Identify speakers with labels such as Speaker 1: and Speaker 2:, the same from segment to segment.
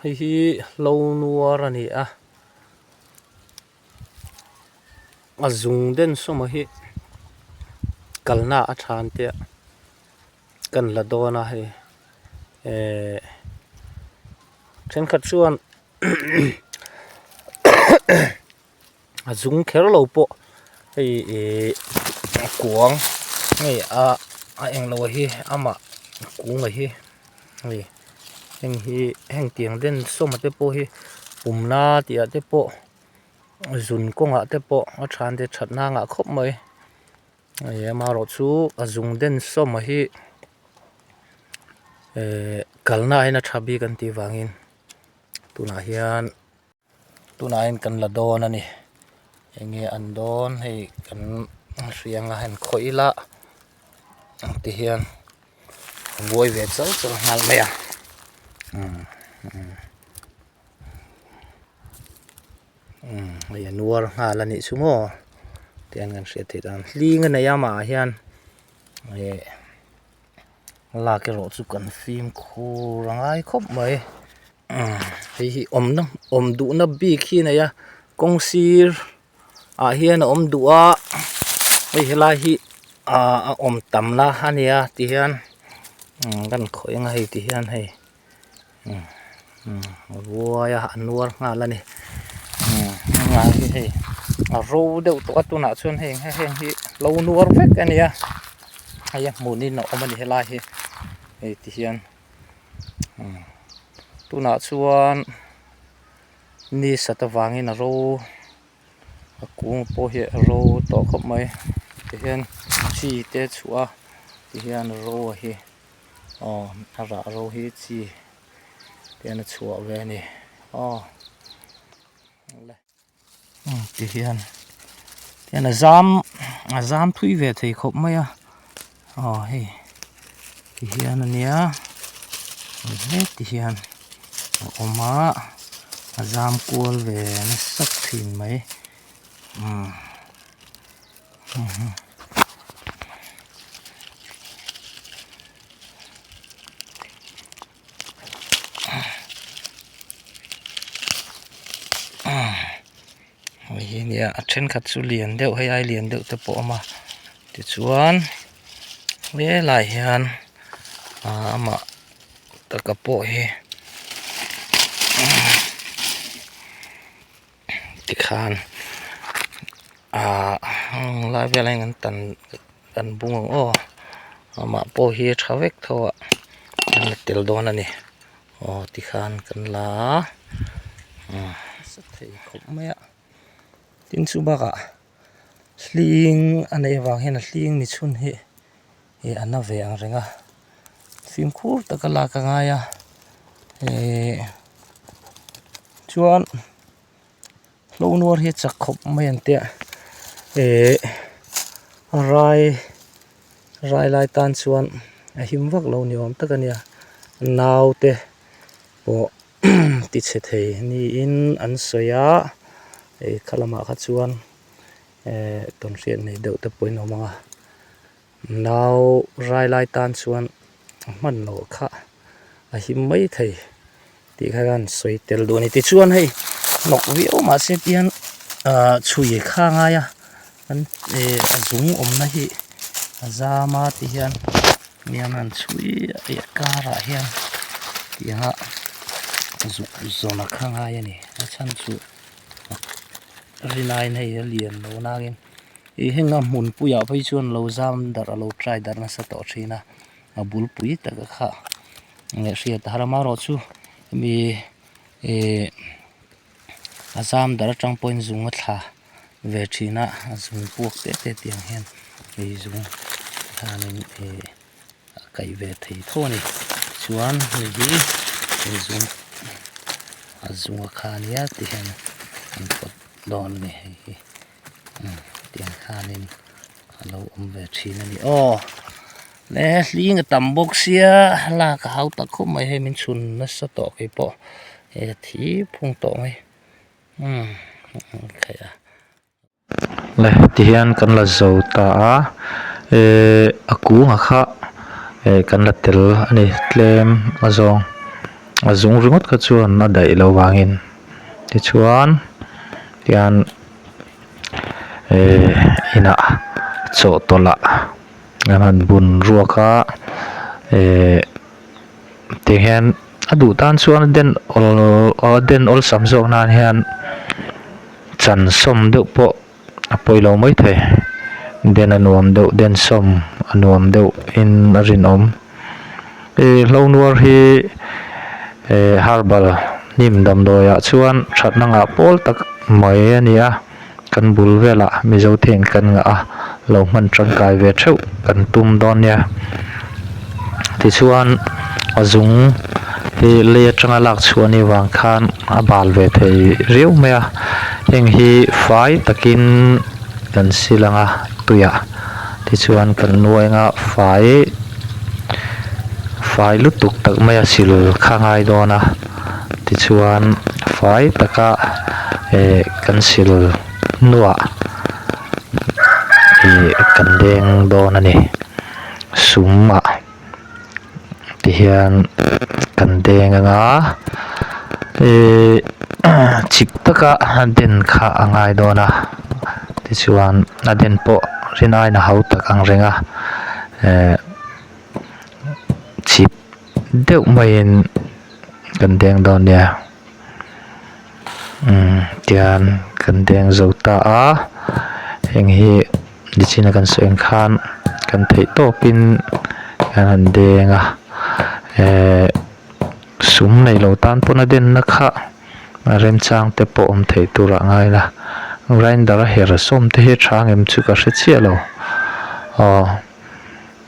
Speaker 1: Hei hi hlo nuar a ni a, a zung den sawma hi kalna a than te ah kan la dawn a hei ehh thenkhat chuan A zung kher lo pawh hei ihh a kuang hei a a englo hi amah kunga hi hei heng hi heng tiang den sawma te pawh hi pumna tih ah te pawh zun kawngah te pawh a than te that na ngah khawp mai hei amaherawhchu a zung den sawma hi ehh kalna ah hian a tha bik an tih vangin tunah hian. Tunah hian kan la dawn a ni eng nge an dawn hei kan hria anga han khawih ila ti hian a buai ve chal chal nghal mai a umm umm umm hei a nuar nghal a nih chu maw tiang kan hriat theih dan hling a nei a amah ah hian ih lak erawh chu kan fimkhur a ngai khawp mai. Hei hi awmna awm duhna bik hi a nei a kawng sir ah hian a awm duh a hei helai hi ah a awm tamna a nia ti hian kan khawih ang a hei ti hian hei a vuai a a nuar nghal a ni hengah hi hei a ro deuh tawh a tunah chuan heng heng hi lo nuar vek a ni a hei a hmuhnin a awm a ni helai hi hei ti hian. Tunah chuan ni sat avangin a ro a kung pawh hi a ro tawh khawp mai tihian chi te a chhuah a tihian a ro a hi aw a rah ro hi chi te hian a chhuah ve a ni aw. Ti hian hian a zam a zam thui ve thei khawp mai a aw hei ti hian a nia heti hian a awm a a zam kual ve nasa thin mai umm. Hei hi nia a thenkhat chu lian deuh hei ai lian deuh te pawh a awm a tichuan helai hian ah amah taka pawh hi tikhan ah lai velah hian an tan kan bung ang aw amah pawh hi a tha vek tho a an la tel dawn a ni aw tikhan kan la a nasa thei khawp mai a tin chu bakah hling a neih avang hian a hling ni chhun hi ih a na ve ang reng a fimkhur taka lak a ngai a ihh chuan hlo nuar hi a chak khawp mai ang teh ihh a rai rai lai tan chuan a him vak lo ni awm tak a nia naute pawh ti chhe thei niin an sawi a ih kha lamah kha chuan ehh tawnhriat nei deuh te pawhin a awm ang a nau rai lai tan chuan a hman loh kha a him mai thei tih kha khan sawi tel duh a ni tichuan hei hnawk viau mahse tihian ah chhui kha a ngai a an eh a zung awmna hi a zam a ti hian nian an chhui a ih a karah hian tianga zuk zawn a kha ngai a ni a chhan chu rinaiin hei a lian lo nangin ih heng a hmun puiah phei chuan lo zam darh a lo try darh nasa tawh thin a a bul pui taka kha leh hriat a har amaherawhchu hemi ih a zam darh atang pawhin zung a thla ve thin a a zung puak te te tiang hian hei zung hianin ih a kaih ve thei tho a ni chuan hei hi hei zung a zung a kha ania ti hian an pawt dawn a ni hei hi umm tiang khanin a lo awm ve thin a ni aw le hling a tam bawk sia lak a hau tak khawp mai hei min chhun nasa tawh keipawh hei a thi phung tawh mai umm theih a. Le tihian kan la zo ta a ehh a kungah kha eh kan la tel a ni tlem a zawng. A zung ringawt kha chuan a daih loh vangin tichuan tian eh inah chawhtawlh ah an han bun ruak a eh ti hian a duh tan chuan a den awl a den awlsam zawk nan hian chan sawm deuh pawh a pawi lo mai thei den a nuam deuh den sawm a nuam deuh in a rinawm ih hlonuar hi eh herbal hnim damdawi ah chuan thatna ngah pawl tak mai a ni a kan bul velah mizo te in kan ngah a lo hman tangkai ve theuh kan tum dawn nia tichuan a zung hi lei atanga lak chhuah anih vang khan a bal ve thei riau mai a heng hi fai takin kan sil ang a tuiah tichuan kan nuai anga fai fai lutuk tak mai a sil kha ngai dawn a tichuan fai taka eh kan sil hnuah ih kan deng dawn a ni sum ah tihian kan deng anga ihh chik taka a den kha a ngai dawn a tichuan a den pawh rin aiin a hau tak ang reng a eh chip deuh maiin kan deng dawn nia umm tian kan deng zo ta a heng hi nichina kan sawi ang khan kan theih tawpin kan han deng a ehh sum nei lo tan pawn a denna kha a remchang te pawh awm theih tur ah ngai la grinder a her sawm te hi a tha ang em chu ka hre chiah lo aw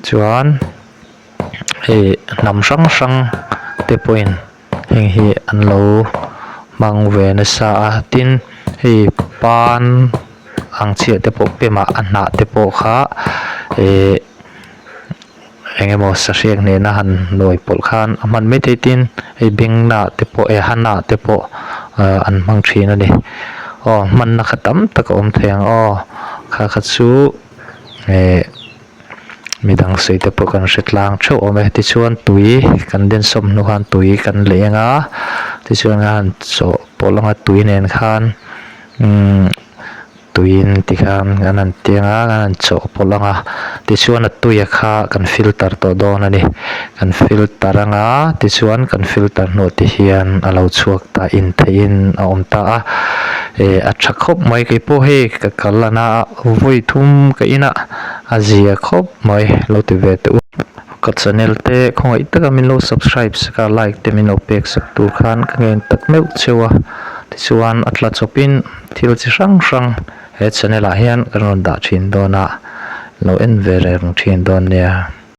Speaker 1: chuan hei hnam hrang hrang te pawhin. Heng hi an lo hmang ve nasa a tin hei pan ang chiah te pawh pemah a hnah te pawh kha ihh eng emaw sahriak nena han nuai pawlh khan a hman maithei tin hei beng nah te pawh eh ha nah te pawh ah an hmang thin a ni aw hmanna kha tam tak a awm thei ang aw kha kha chu eh. Midang sawi te pawh kan hre tlang theuh awm e tichuan tui kan den sawm hnu khan tui kan leh ang a tichuan a han chawh pawlh ang a tui nen khan umm tuiin tikhan kan han ti ang a kan han chawh pawlh ang a tichuan a tui a kha kan filter tawh dawn a ni kan filter ang a tichuan kan filter hnuah te hian a lo chhuak ta in theihin a awm ta a eh a tha khawp mai keipawh hei ka kal ana a vawi thum ka inah. A zia khawp mai lo ti ve teh u. Ka channel te khawngaih taka min lo subscribe sak a like te min lo pek sak tur khan ka ngen tak meuh cheu a tichuan a tla chawpin thil chi hrang hrang he channel ah hian kan rawn dah thin dawn a lo en ve reng thin dawn nia.